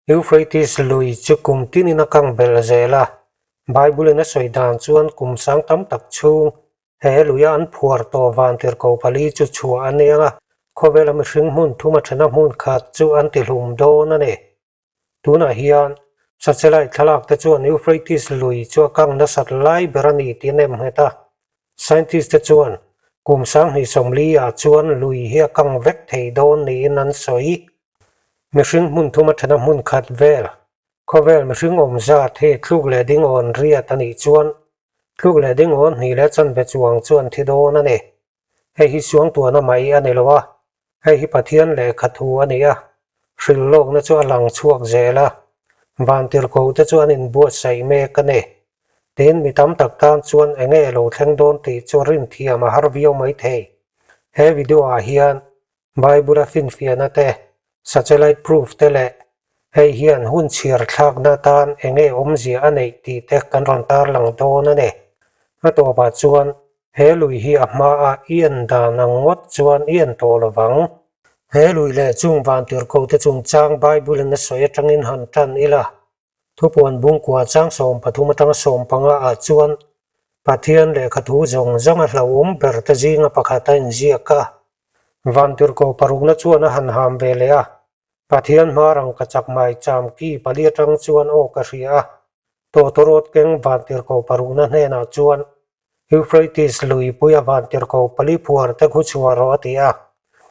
Euphrates lui chu kum tinin a kang belh zel a, Bible-in a sawi dan chuan kum sang tam tak chhung he luia an phuar tawh vantirhkoh pali chu chhuah a nia a, khawvela mihring hmun thum a thena hmun khat chu an tihlum dawn a ni. Tunah hian satellite thlalak te chuan Euphrates lui chu a kang nasat lai ber a ni tih a nem nghet a. Scientist te chuan kum 2040 ah chuan lui hi a kang vek thei dawn niin an sawi. Mihring hmun thum a thena hmun khat vel khawvel mihring awm zat hi thluk leh ding awn riat a nih chuan thluk leh ding awn hnih leh chanve chuang chu an thi dawn a ni. Hei hi suangtuahna mai a ni lo a, hei hi Pathian lehkha thu a ni a, hrilhlawkna chu a lang chhuak zel a, vantirhkoh te chu an inbuatsaih mek a ni. Tin, mi tam tak tan chuan eng nge lo thleng dawn tih chu rinthiam a har viau mai thei. He video ah hian Bible-a finfiahna te, satellite proof te leh hei hian hun chhiar thlakna atan eng nge awmzia a neih tih te kan rawn tarlang dawn a ni. A tawpah chuan he lui hi a hmaah i en dan ang ngawt chuan i en tawh lo vang. He lui leh chung vantirhkoh te chungchang Bible-in a sawi atangin han tan ila. Thupuan bungkua chang 13 atanga 15 ah chuan Pathian lehkha thu zawng zawng a hlauhawm ber te zinga pakhat a inziak a. Vantirhkoh parukna chuan a han ham ve leh a, Pathian hma rangka chak mai cham ki pali atang chuan aw ka hria a, tawtawrawt keng vantirhkoh parukna hnenah chuan Euphrates luipuia vantirhkoh pali phuar te khu chhuah rawh a ti a.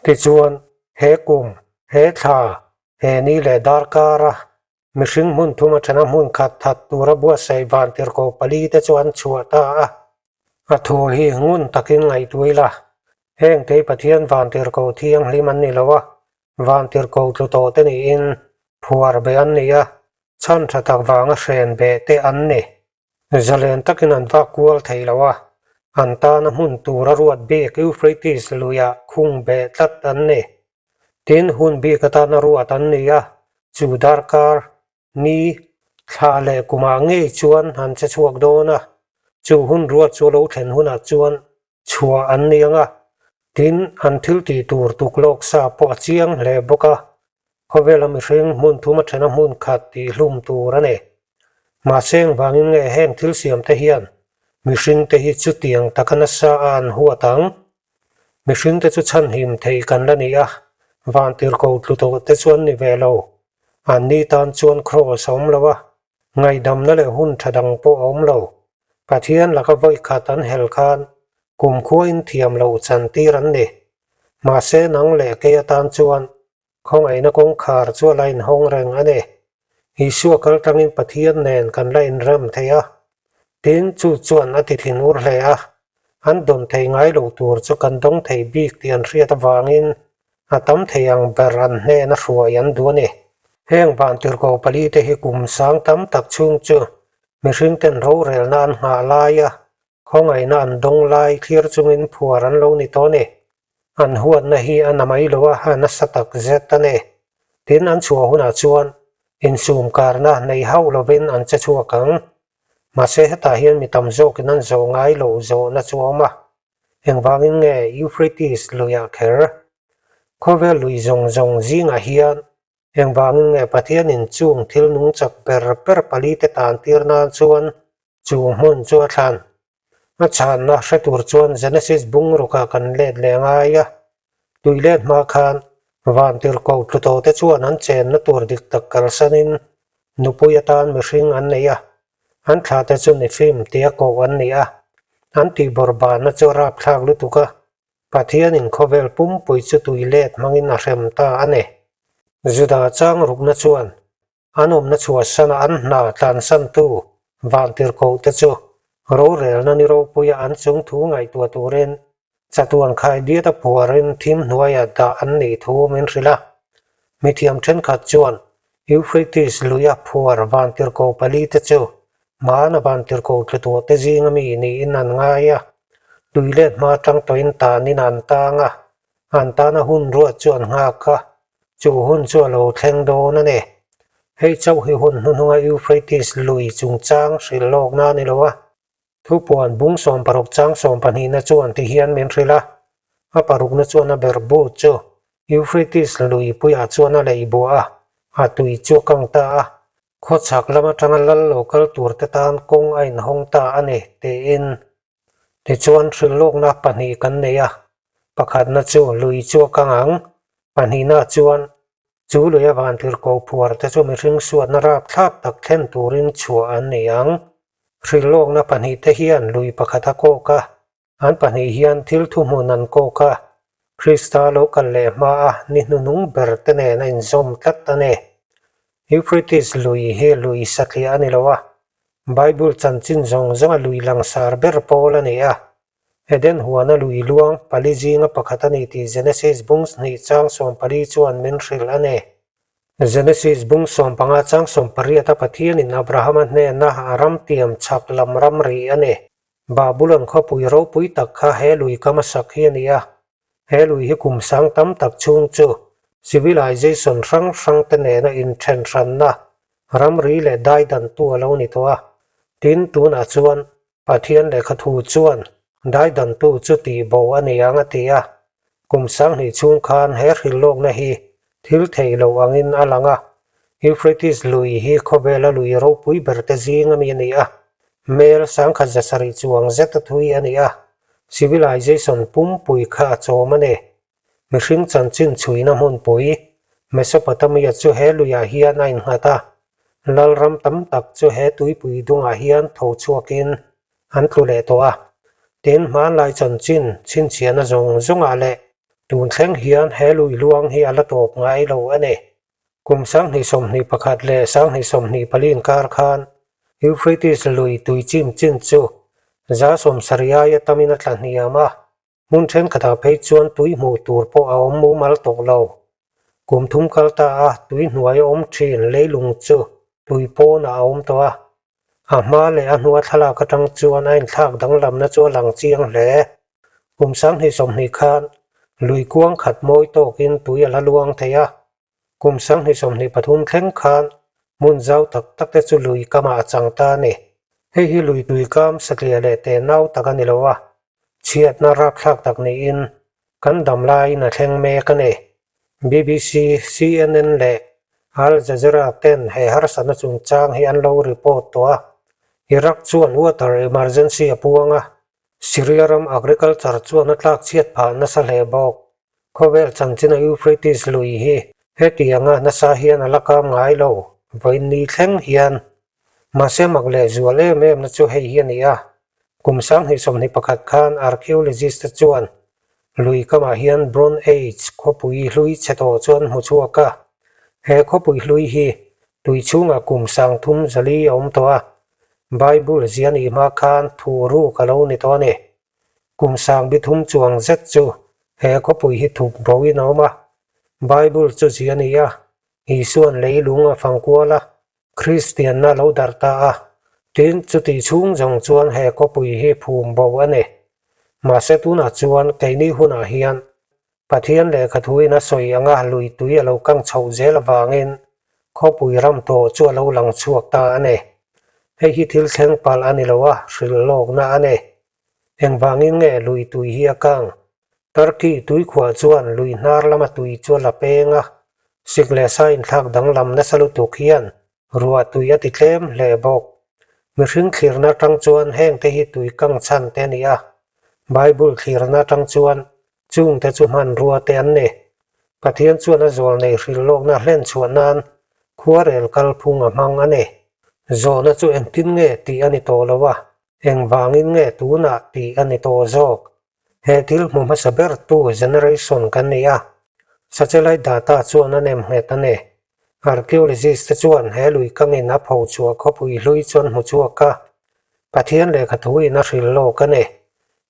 Tichuan, he kum, he thla, he ni leh darkara Mihring hmun thum atana hmun khat that tura buatsaih vantirhkoh pali te chu an chhuah ta a. A thu hi ngun takin ngaihtuah ila, heng te hi Pathian vantirhkoh thianghlim an ni lo a, vantirhkoh tlu tawh te niin phuar beh an ni a, chhan tha tak vanga hren beh te an ni. Zalen takin an vak kual thei lo a, an tana hmun tura ruat bik Euphrates luiah khung beh tlat an ni. Tin, hun bik atana ruat an ni a, chu darkar, ni, thla leh kumah ngei chuan an che chhuak dawn a, chu hun ruat chu lo thlen hunah chuan chhuah an ni ang a, tin, an thil tih tur tuk lawk sa pawh a chiang hle bawk a, khawvela mihring hmun thum a thena hmun khat tih hlum tur a ni. Mahse engvangin nge heng thil siam te hian mihring te hi chutiang taka nasa a an huat ang? Mihring te chu chhanhim thei kan la ni a, vantirhkoh tlu tawh te chu an ni ve lo. Anni tan chuan kraws a awm lo a, ngaihdamna leh hun tha dang pawh a awm lo. Pathian laka vawi khat an hel khan kumkhuain thiam loh chantir an ni. Mahse nang leh kei atan chuan Khawngaihna kawngkhar chu a la inhawng reng a ni. Isua kal tangin Pathian nen kan la inrem thei a. Tin, chu chuan a ti thinur hle a. An dawn thei ngai lo tur chu kan dawng thei bik tih an hriat avangin a tam thei ang ber an hnena hruai an duh a ni. Heng vantirhkoh pali te hi kum sang tam tak chhung chu mihringten rorelna an nghah lai a, Khawngaihna an dawng lai thlir chungin phuar an lo ni tawh a ni. An huatna hi a na mai lo a, a nasa tak zet a ni. Tin, an chhuah hunah chuan insum karna nei hauh lovin an che chhuak ang. Mahse, hetah hian mi tam zawkin an zawh ngai loh zawhna chu a awm a. Engvangin nge Euphrates luiah kher? Khawvel lui zawng zawng zingah hian Engvangin nge Pathianin chung thil nung chak ber ber palite tan tir nan chuan chu hmun chu a thlan? A chhanna hre tur chuan Genesis bungrukah kan let leh ngai a. Tui let hma khan vantirhkoh tlu tawhte chuan an chenna tur dik tak kalsanin nupui atan mihring an nei a. An thlahte chu Nifim tia koh an ni a. An tihbawrhbanna chu a rapthlak lutuk a. Pathianin khawvel pumpui chu tui let hmangin a hrem ta a ni. Juda chang rukna chuan an awmna chhuahsana an hna tlansantu vantirhkohte chu rorelna ni ropuia an chung thu ngaihtuah turin chatuan khaidiat a phuarin thim hnuaiah dah an nih thu min hrilh a. Mithiam thenkhat chuan Euphrates luia phuar vantirhkoh palite chu Hmana vantirhkoh tlu tawhte zinga mi niin an ngai a, tui let hma tang tawhin tanin an tang a, an tana hun ruat chu an nghak a, chu hun chu a lo thleng dawn a ni. Hei chauh hi hun hnuhnunga Euphrates lui chungchang hrilh lawkna a ni lo a, thupuan bung 60 chang 12na chuan ti hian min hrilh a, a parukna chuan a ber but chu Euphrates luipuiah chuan a lei buah a, A tui chu a kang ta a, khawchhak lam atanga lal lo kal turte tan kawng a inhawng ta a ni, tiin. Tichuan hrilhlawkna pahnih kan nei a, pakhatna chu lui chu a kang ang, pahnihna chuan chu lui a vantirhkoh phuar te chu mihring suatna rapthlak tak thlen turin chhuah an ni ang. Hrilhlawkna pahnih te hian lui pakhat a kawk a, An pahnih hian thil thuhmun an kawk a, Krista lo kal leh hma a ni hnunung ber te nen a inzawm tlat a ni. Euphrates lui hi lui satliah a ni lo a, Bible chanchin zawng zawnga lui langsar ber pawl a ni a. Eden huana lui luang pali zinga pakhat a ni tih Genesis bung hnih chang 14 chuan min hrilh a ni. Genesis bung 15 chang 18 a Pathianin Abrahama hnena a ram tiam chhak lam ramri a ni. Babulon khawpui ropui tak kha he lui kam a sak hi a ni a, he lui hi kum sang tam tak chhung chu civilization hrang hrang te nena inthen hranna ramri leh daidantu a lo ni tawh a. Tin, tunah chuan Pathian lehkha thu chuan daidantu chu tihbo a ni ang a ti a. Kum 2000 chhung khan he hrilhlawkna hi thil theih loh angin a lang a, Euphrates lui hi khawvela lui ropui ber te zing ami a ni a, mel 1700 chuang zet a thui a ni a, civilization pumpui kha a chawm a ni. Mihring chanchin chhuina hmunpui, Mesopotamia chu he luiah hian a innghat a, lalram tam tak chu he tuipui dungah hian tho chhuakin an tlu leh tawh a. Tin, hmanlai chanchin chhinchhiahna zawng zawngah leh tun thleng hian he lui luang hi a la tawp ngai lo a ni. Kum 2021 leh 2024 inkar khan Euphrates lui tui chim chin chu 70% aia tamin a tla hniam a. Hmun thenkhatah phei chuan tui hmuh tur pawh a awm mumal tawh lo. Kum thum kal ta a tui hnuai a awm thin leilung chu tui pawnah a awm tawh a. A hma leh a hnua thlalak atang chuan a inthlak danglamna chu a lang chiang hle. Kum 2020 khan lui kuang khat mawi tawkin tui a la luang thei a. Kum 2023 thleng khan hmun zau tak tak te chu lui kamah a chang ta a ni. Hei hi lui tui kam satliah leh teh nau tak a ni lo a, chhiatna rapthlak tak niin kan dam laiin a thleng mek a ni. BBC, CNN leh Al Jazeera ten he harsatna chungchang hi an lo report tawh a. Iraq chuan water emergency a puang a, Syria ram agriculture chuan a tlak chhiat phah nasa hle bawk. Khawvel chanchina Euphrates lui hi hetianga nasa hian a la kam ngai lo, vawiin ni thleng hian. Mahse mak leh zual em em na chu hei hi a ni a, kum 2021 khan archaeologist te chuan lui kamah hian Bronze Age khawpui hlui chhe tawh chu an hmu chhuak a. He khawpui hlui hi tui chhungah kum 3400 a awm tawh a, Bible zia nih hma khan thu ruk a lo ni tawh a ni. Kum 3000 chuang zet chu he khawpui hi thup bo in a awm a. Bible chu zia ni a, Isuan leilung a fang kual a, Kristianna lo darh ta a. Tin, chutih chhung zawng chuan he khawpui hi phum bo a ni. Mahse tunah chuan keini hunah hian Pathian lehkha thuin a sawi anga lui tui a lo kang chhoh zel avangin khawpui ram tawh chu a lo lang chhuak ta a ni. Hei hi thil thleng palh a ni lo a, hrilhlawkna a ni. Engvangin nge lui tui hi a kang? Turkey tuikhuah chuan lui hnar lama tui chu a la peng a, sik leh sa inthlak danglam nasa lutuk hian ruah tui a ti tlem hle bawk. Mihring thlirna atang chuan hengte hi tui kang chhan te a ni a, Bible thlirna atang chuan Chungte chu hmanrua te an ni. Pathian chuan a zual nei hrilhlawkna hlen chhuah nan khuarel kalphung a hmang a ni. Zawhna chu engtin nge tih a ni tawh lo a, engvangin nge tunah tih a ni tawh zawk. He thil hmu hmasa ber tu generation kan ni a, satellite data chuan a nem nghet a ni. Archaeologist te chuan he lui kangin a pho chhuah khawpui hlui chuan hmu chhuak a, Pathian lehkha thuin a hrilhlawk a ni.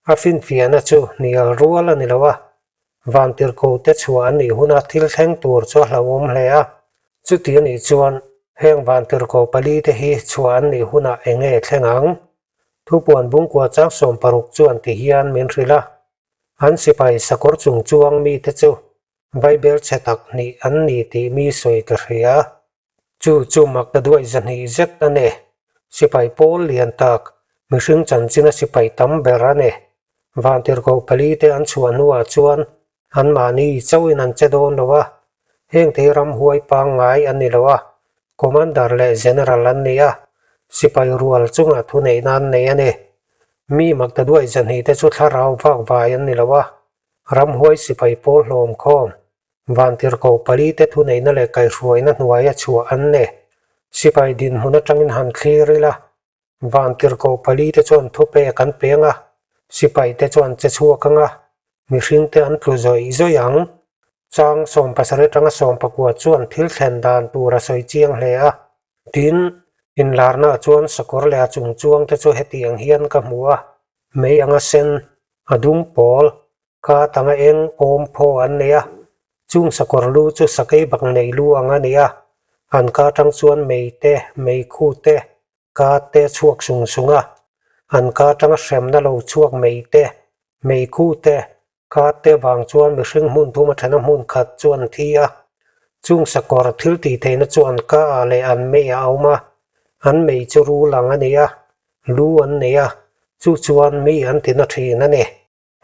A finfiahna chu hnial rual a ni lo a, vantirhkoh te chhuah an nih huna thil thleng tur chu a hlauhawm hle a. Chuti a nih chuan heng vantirhkoh pali te hi chhuah an nih hunah eng nge thleng ang? Thupuan bungkua chang 60 chuan ti hian min hrilh a, An sipai sakawr chung chuang mite chu Vaibel chhe tak hnih an ni tih mi sawi ka hria. Chu chu mak ta duai 200 zet a ni. Sipai pawl lian tak, mihring chanchina sipai tam ber a ni. Vantirhkoh pali te an chhuah hnuah chuan anmahni chauhin an che dawn lo a. Hengte hi ramhuai pangngai an ni lo a, Commander leh General an ni a, sipai rual chungah thuneihna an nei a ni. Mi maktaduai zahnih te chu thlarau vak vai an ni lo a, ramhuai sipai pawl hlawm khawm, vantirhkoh pali te thuneihna leh kaihhruaina hnuaia chhuah an ni. Sipai dinhmun atangin han thlir ila, Vantirhkoh pali te chuan thupek an peng a, sipai te chuan che chhuak ang a, mihring te an tlu zawih zawih ang. Chang 70 atanga 19 chuan thil thlen dan tur a sawi chiang hle a. Tin, inlarnaah chuan sakawr leh a chung chuang te chu hetiang hian ka hmu a, mei anga sen, a dum pawl, ka tanga eng awm phaw an nei a, chung sakawr lu chu sakei bak nei lu ang a ni a, an ka atang chuan mei te, meikhu te, ka te chhuak sung sung a, an ka atanga hremna lo chhuak mei te, meikhu te, ka te vang chuan mihring hmun thum a thena hmun khat chu an thi a, chung sakawr thil tih theihna chu an ka ah leh an mei ah a awm a, an mei chu rul ang a ni a, lu an nei a, chu chuan mi an ti na thin a ni.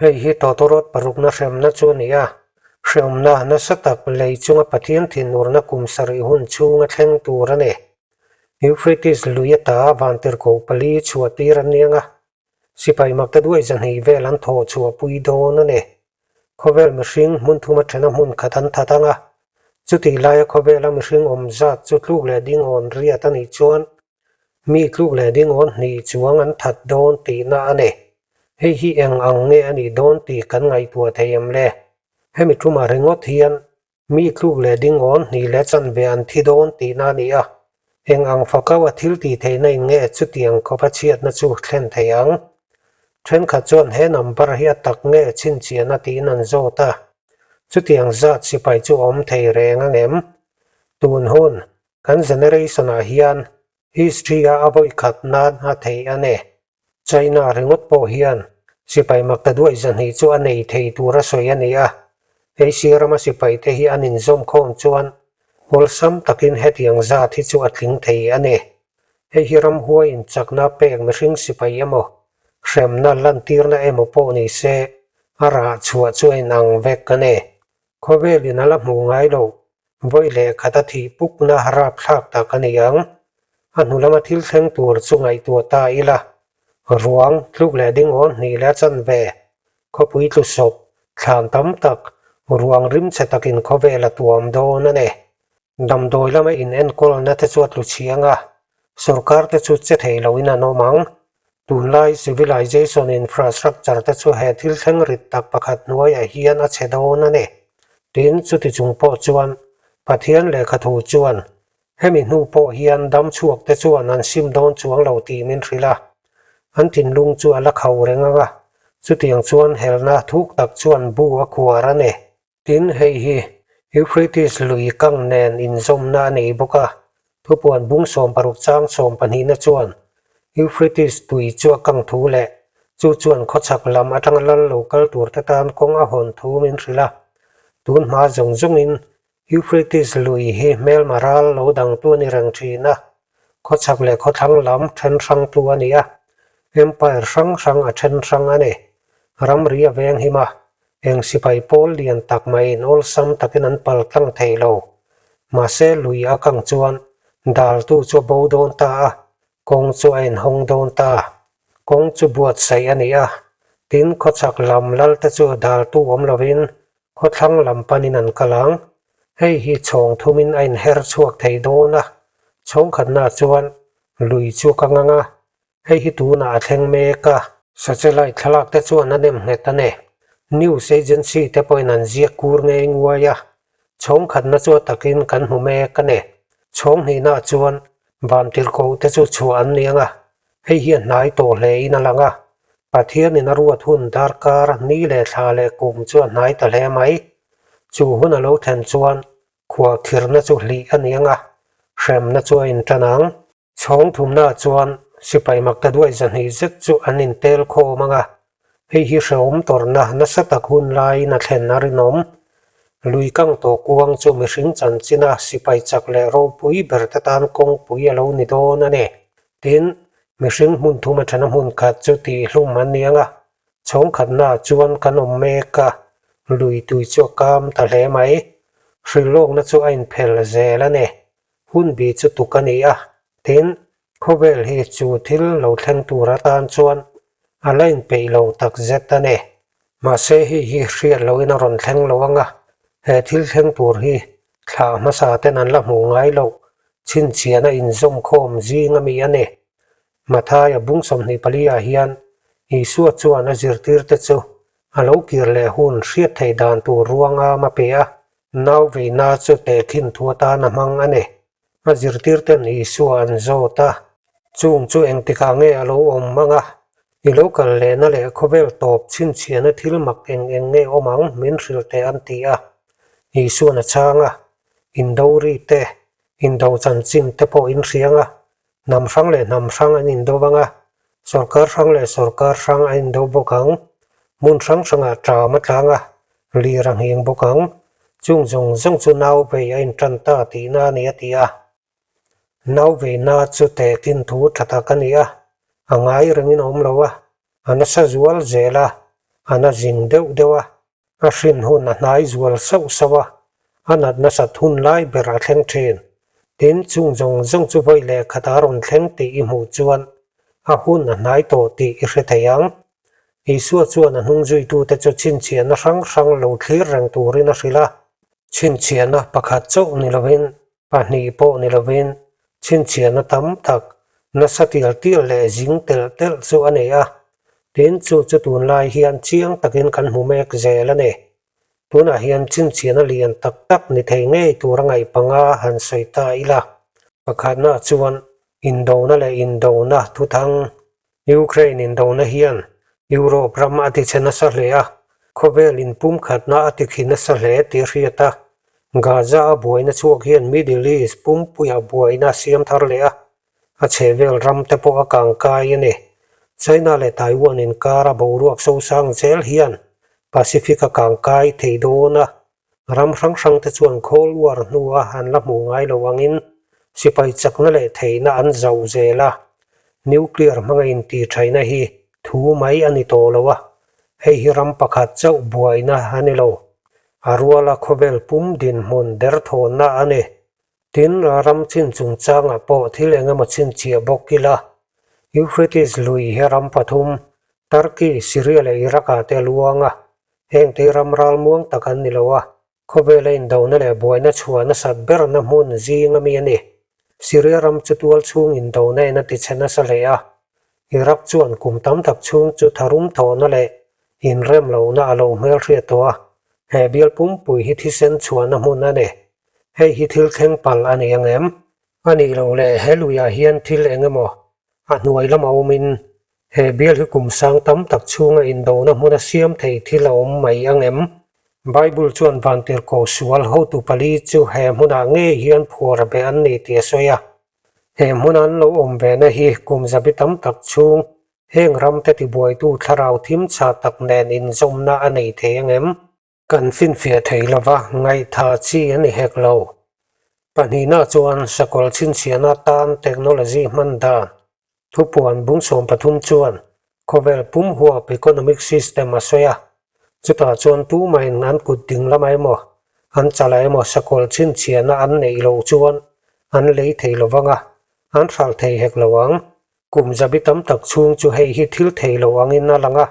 Hei hi tawtawrawt parukna hremna chu a ni a, hremna nasa tak lei chunga Pathian thinurna kum sarih hun chhunga thleng tur a ni. Euphrates lui ata vantirhkoh pali chhuah tir an niang a, sipai makte duai zahnih vel an thawh chhuah pui dawn a ni. Khawvel mihring hmun thuma thena hmun khat an that ang a, chutih laia khawvela mihring awm zat chu tluk leh ding awn riat a nih chuan Mi tluk leh ding awn hnih chuang an that dawn tihna a ni. Hei hi eng ang nge a nih dawn tih kan ngaihtuah thei em le? Hemi tumah ringawt hian mi tluk leh ding awn hnih leh chanve an thi dawn tihna a ni a. Eng ang fakau a thil tih theihna in nge chutiang khawpa chhiatna chu thlen thei ang? Thenkhat chuan he number hi a tak nge chhinchhiahna tiin an zawt a. Chutiang zat sipai chu a awm thei reng ang em? Tun hun Kan generation ah hian history a a vawi khat nan a theih a ni. China ringawt pawh hian sipai makta duai zahnih chu a nei thei tur a sawi a ni a. Asia rama sipai te hi an inzawm khawm chuan awlsam takin hetiang zat hi chu a tling thei a ni. Hei hi ramhuai inchakna pek mihring sipai emaw, hremna lantirna emaw pawh ni se a rah chhuah chu a inang vek a ni. Khawvelin a la hmuh ngai lo Vawi leh khat a thih pukna rapthlak tak a ni ang. A hnu lama thil thleng tur chu ngaihtuah ta ila. Ruang, tluk leh ding awn hnih leh a chanve, khawpui tlu sawp, thlan tam tak, ruang rimchhe takin khawvel a tuam dawn a ni. Damdawi lama inenkawlna te chu a tlu chhiang a, sorkar te chu che thei loin an awm ang. Tunlai civilization infrastructure te chu he thil thleng rit tak pakhat hnuaiah hian a chhe dawn a ni. Tin, chuti chung pawh chuan Pathian lehkha thu chuan hemi hnu pawh hian dam chhuak te chuan an sim dawn chuang lo tih min hrilh a. An thinlung chu a la kho reng ang a, chutiang chuan helna thuk tak chuan bu a khuar a ni. Tin, hei hi Euphrates lui kang nen inzawmna a nei bawk a, thupuan bung 60 chang sawmpahnihna chuan Euphrates tui chu a kang thu leh chu chuan khawchhak lam atanga lal lo kal turte tan kawng a hawn thu min hrilh a. Tun hma zawng zawngin Euphrates lui hi hmelma ral lo dangtu a ni reng thin a, khawchhak leh khawthlang lam then hrangtu a ni a, empire hrang hrang a then hrang a ni. Ramri a veng him a, eng sipai pawl lian tak maiin awlsam takin an pal tlang thei lo. Mahse lui a kang chuan daltu chu a bo dawn ta a, kawng chu a inhawng dawn ta. Kawng chu buatsaih a ni a, tin khawchhak lam lalte chu daltu awm lovin Khawthlang lam panin an kal ang. Hei hi chhawng thumin a inher chhuak thei dawn a, chhawng khatnaah chuan lui chu ka ngang a, hei hi tunah a thleng mek a. Satellite thlalak te chuan a nem nghet a ni. News agency te pawhin an ziak kur ngei nguai a, chhawng khatna chu a takin kan hmu mek a ni. Chhawng hnihnaah chuan vantirhkoh te chu chhuah an ni ang a, Hei hi a hnai tawh hle in a lang a, Pathianin a ruat hun darkar ni leh thla leh kum chu a hnai ta hle mai. Chu hun a lo thlen chuan khuah khirna chu hlih a ni ang a, hremna chu a intan ang. Chhawng thumnaah chuan sipai makta duai zahnih zet chu an intel khawm ang a, Hei hi hrehawm tawrhna nasa tak hun laiin a thlen a rinawm. Lui kang tawh kuang chu mihring chanchina sipai chak leh ropui ber te tan kawngpui a lo ni dawn a ni. Tin, mihring hmun thum atana hmun khat chu tihhlum an ni ang a, chhawng khatnaah chuan kan awm mek a, lui tui chu a kam ta hle mai. Hrilhlawkna chu a inphel zel a ni. Hun bi chu tuk a ni a, tin, khawvel hi chu thil lo thleng tur atan chuan a la inpeih lo tak zet a ni. Mahse hei hi hriat loin a rawn thleng lo ang a, he thil thleng tur hi thlah hmasa ten an la hmuh ngai loh chhinchhiahna inzawmkhawm zing a mi a ni. Mathaia bung 24 ah hian Isua chuan a zirtirte chu a lo kir leh hun hriat theih dan tur ruangam a pe a, nau veina chu tehkhin thu atan a hmang a ni. A zirtirten Isua an zawt a, Chung chu engtikah nge a lo awm ang a? I lo kal lehna leh khawvel tawp chhinchhiahna thil mak eng eng nge awm ang min hrilh teh an ti a. Isuan a chhang a, Indo ri te, indo chanchin te pawh in hriang a, Hnam hrang leh hnam hrang an indo vang a, sawrkar hrang leh sawrkar hrang an indo bawk ang. Hmun hrang hrangah ṭam a tlang a, lir a nghing bawk ang. Chung zawng zawng chu nau vei a inṭan ta tihna a ni a ti a. Nau veina chu tehkin thu ṭha tak a ni a, a ngai rengin a awm lo a, a nasa zual zel a, a na zing deuh deuh a, A hrin hun a hnai zual sauh sauh a, a nat nasat hun lai ber a thleng thin. Tin, chung zawng zawng chu vawi leh khat a rawn thleng tih i hmuh chuan a hun a hnai tawh tih i hre thei ang. Isua chuan a hnung zuitute chu chhinchhiahna hrang hrang lo thlir reng turin a hrilh a. Chhinchhiahna pakhat chauh ni lovin, pahnih pawh ni lovin, chhinchhiahna tam tak, nasa tial tial leh zing telh telh chu a nei a. Tin, chu chu tunlai hian chiang takin kan hmu mek zel a ni. Tunah hian chhinchhiahna lian tak tak ni thei ngei tur a ngaih panga han sawi ta ila. Pakhatna chuan indona leh indona thuthang Ukraine indona hian Europe ram a tichhe nasa hle a, khawvel inpumkhatna a tikhi nasa hle tih a hriat a. Gaza a buaina chhuak hian Middle East pumpuiah buaina a siam thar leh a, a chhehvel ram te pawh a kangkai a ni. China leh Taiwan inkara boruak sosang zel hian Pacific a kangkai thei dawn a, ram hrang hrang te chuan Cold War hnua an la hmuh ngai lo angin sipai chakna leh theihna an zauh zel a, nuclear hmanga intihṭhaihna hi thu mai a ni tawh lo a, hei hi ram pakhat chauh buaina a ni lo. A ruala khawvel pum dinhmun derthawnna a ni. Tin, ram chin chungchangah pawh thil eng emaw chhinchhiah bawk ila, Euphrates lui hi ram pathum, Turkey, Syria leh Iraq-ah te a luang a, hengte hi ram ralmuang tak an ni lo a, khawvela indona leh buaina chhuah nasat berna hmun zing ami a ni. Syria ram chu tual chhung indona in a tichhe nasa hle a, Iraq chuan kum tam tak chhung chu tharum thawhna leh inrem lohna a lo hmelhriat tawh a, he bial pumpui hi thisen chhuahna hmun a ni. Hei hi thil thleng palh a ni ang em? A nih loh leh he luiah hian thil eng emaw a hnuai lama awmin he bial hi kum sang tam tak chhunga indona hmuna siam thei thil a awm mai ang em? Bible chuan vantirhkoh sual hotu pali chu he hmunah ngei hian phuar be an ni tih a sawi a. He hmuna an lo awm vena hi kum zabi tam tak chhung heng ramte tibuaitu thlarau thim chha tak nen inzawmna a nei thei ang em? Kan finfiah thei lova ngaihtha chi a ni hek lo. Pahnihna chuan sakawlh chhinchhiahna tan technology hman dan thupuan bung 13 chuan khawvel pum huap economic system a sawi a. Chutah chuan tumahin an kut ding lamah emaw, an chalah emaw sakawlh chhinchhiahna an neih loh chuan an lei thei lovang a, an hralh thei hek lo ang. Kum zabi tam tak chhung chu hei hi thil thei lo angin a lang a,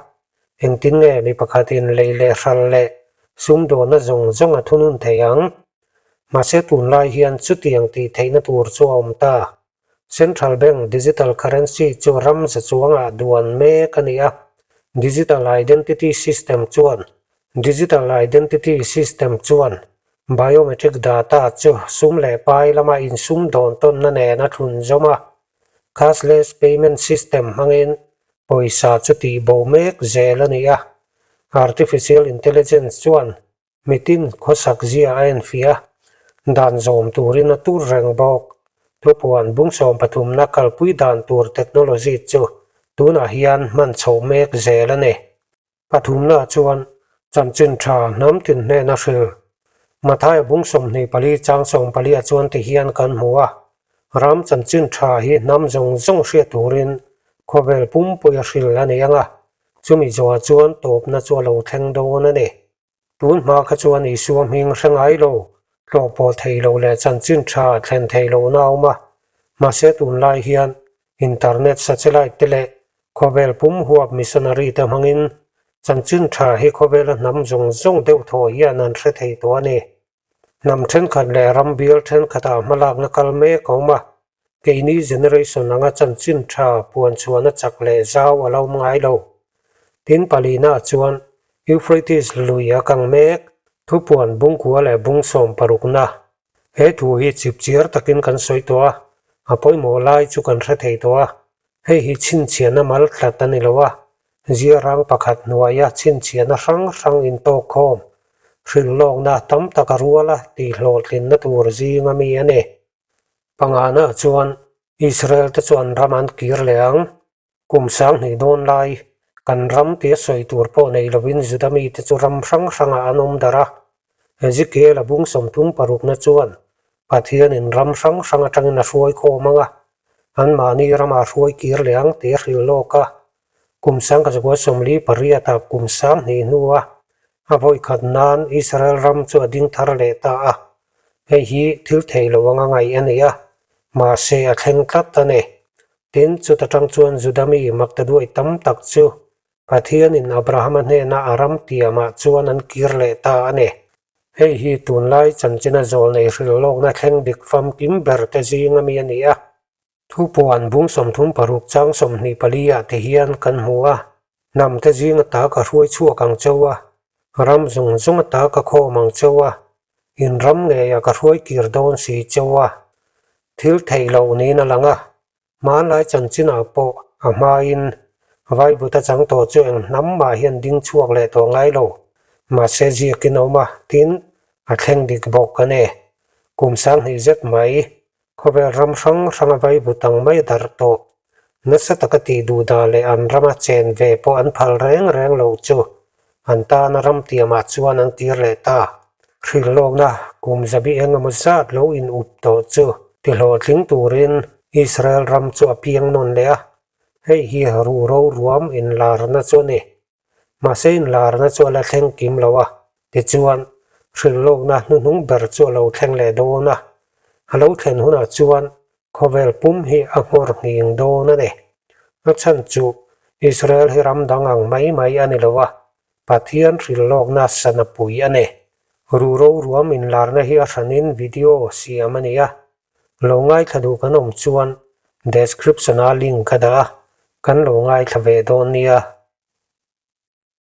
Engtin nge mi pakhatin lei leh hral leh sumdawnna zawng zawng a thunun thei ang? Mahse tunlai hian chutiang tih theihna tur chu a awm ta. Central Bank Digital Currency chu ram za chuangah duan mek a ni a, Digital Identity System chuan Digital Identity System chuan biometric data chu sum leh pai lama insumdawn tawnna nen a thlunzawm a, Cashless payment system hmangin pawisa chu tih bo mek zel a ni a, artificial intelligence chuan mitin khawsak zia a enfiah a, dan zawm turin a tur reng bawk. Thupuan bung sawmpathumna kalpui dan tur technology chu tunah hian hman chhoh mek zel a ni. Pathumna chuan chanchin tha hnam tin hnena hril. Mathaia bung 24 chang 14 ah chuan ti hian kan hmu a, ram chanchin tha hi hnam zawng zawng hriat turin khawvel pumpui a hril a ni ang a, chumi zawhah chuan tawpna chu a lo thleng dawn a ni. Tun hma kha chuan Isua hming hre ngai lo. Tlawh pawh thei lo leh chanchin tha thlen thei lohna a awm a, mahse tunlai hian internet satellite te leh khawvel pum huap missionary te hmangin chanchin tha hi khawvela hnam zawng zawng deuh thaw hian an hre thei tawh a ni. Hnam thenkhat leh ram bial thenkhatah hmalakna kal mek a awm a, keini generation anga chanchin tha puan chhuahna chak leh zau a lo awm ngai lo. Tin palina chuan Euphrates lui a kang mek, thupuan bungkua leh bung sawm parukna. He thu hi chipchiar takin kan sawi tawh a, a pawimawh lai chu kan hre thei tawh a, hei hi chhinchhiahna mal tlat a ni lo a, ziarang pakhat hnuaia chhinchhiahna hrang hrang intawk khawm, hrilhlawkna tam tak a rual a tihhlawhtlinna tur zinga mi a ni. Pangana chuan Israel te chuan ram an kir leh ang. Kum sanghnih dawn lai, kan ram tia sawi tur pawh nei lovin Juda mite chu ram hrang hrangah an awm darh a. Ezekiel-a bung sawmthum parukna chuan Pathianin ram hrang hrang atangin a hruai khawm ang a, anmahni ramah hruai kir leh ang tih a hrilh lawk a. Kum sangkazakua sawmli pariatah kum sanghnih hnua a vawikhat nan Israel ram chu a ding thar leh ta a. Hei hi thil theih loh anga ngaih a ni a, mahse a thleng tlat a ni. Tin, chuta tang chuan Juda mi makta duai tam tak chu Pathianin Abrahama hnena a ram tiamah chuan an kir leh ta a ni. Hei hi tunlai chanchina zawlnei hrilhlawkna thleng dik famkim ber te zinga mi a ni a. Thupuan bung 36 chang 24 ah te hian kan hmu a, Hnam te zing ata ka hruai chhuak ang cheu a, ram zawng zawng ata ka khawm ang cheu a, in ram ngeiah ka hruai kir dawn si cheu a. Thil theih loh niin a lang a, hmanlai chanchinah pawh a hmain Vaibuta chang tawh chu eng hnam mah hian ding chhuak leh tawh ngai lo, mahse ziakin a awm a, tin, a thleng dik bawk a ni. Kum 2000 zet mai Khawvel ram hrang hranga vaivut ang mai a darh tawh. Nasa taka tih duh dah leh an rama chen ve pawh an phal reng reng lo chu an tana ram tiamah chuan an kir leh ta. Hrilhlawkna kum zabi eng emaw zat lo in up tawh chu tihlawhtling turin Israel ram chu a piang nawn leh a, hei hi ruhro ruam inlarna chu a ni. Mahse inlarna chu a la thleng kim lo a, tichuan hrilhlawkna hnuhnung ber chu a lo thleng leh dawn a. A lo thlen hunah chuan khawvel pum hi a nghawr nghing dawn a ni. A chhan chu Israel hi ram dang ang mai mai a ni lo a, Pathian hrilhlawkna sana pui a ni. Ruhro ruam inlarna hi a hranin video siam a ni a, Lo ngaithla duh kan awm chuan description-a link ka dah a, kan lo ngaithla ve dawn nia.